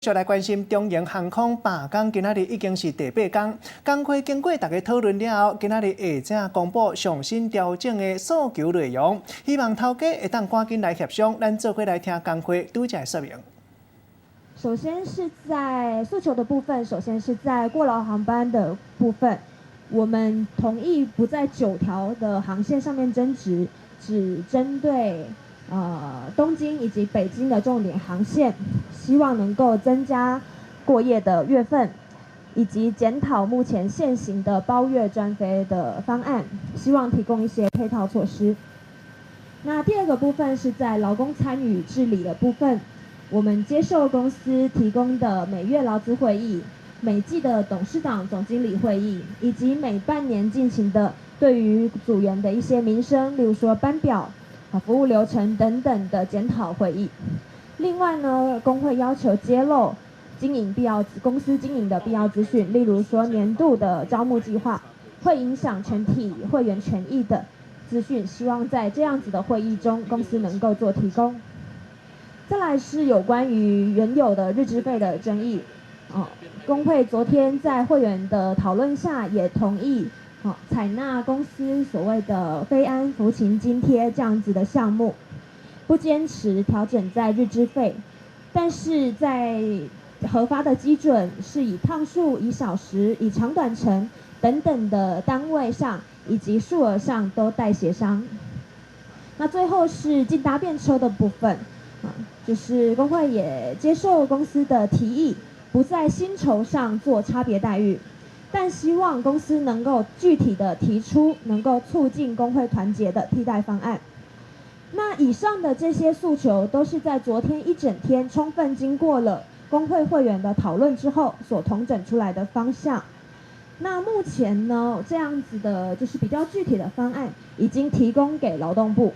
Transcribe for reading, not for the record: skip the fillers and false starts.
續來關心長榮航空罷工，今仔日已經是第八工。工會經過大家討論了後，今仔日下晝公布上新調整的訴求內容，希望頭家會當趕緊來協商。咱做伙來聽工會拄才的說明。首先是在訴求的部分，首先是在過勞航班的部分，我們同意不在九條的航線上面增值，只針對東京以及北京的重點航線，希望能夠增加過夜的月份，以及檢討目前現行的包月專飛的方案，希望提供一些配套措施。那第二個部分是在勞工參與治理的部分，我們接受公司提供的每月勞資會議、每季的董事長、總經理會議，以及每半年進行的對於組員的一些民生，例如說班表、服務流程等等的檢討會議。另外呢，工會要求揭露經營必要公司經營的必要資訊，例如說年度的招募計劃，會影響全體會員權益的資訊，希望在這樣子的會議中，公司能夠做提供。再來是有關於原有的日資費的爭議，哦，工會昨天在會員的討論下，也同意，好，採納公司所謂的飛安服勤津貼這樣子的項目，不堅持調整在日資費，但是在核發的基準是以趟數、以小時、以長短程等等的單位上以及數額上都待協商。那最後是禁搭便車的部分，啊，就是工會也接受公司的提議，不在薪酬上做差別待遇。但希望公司能夠具體的提出能夠促進工會團結的替代方案。那以上的這些訴求都是在昨天一整天充分經過了工會會員的討論之後所統整出來的方向。那目前呢，這樣子的就是比較具體的方案已經提供給勞動部。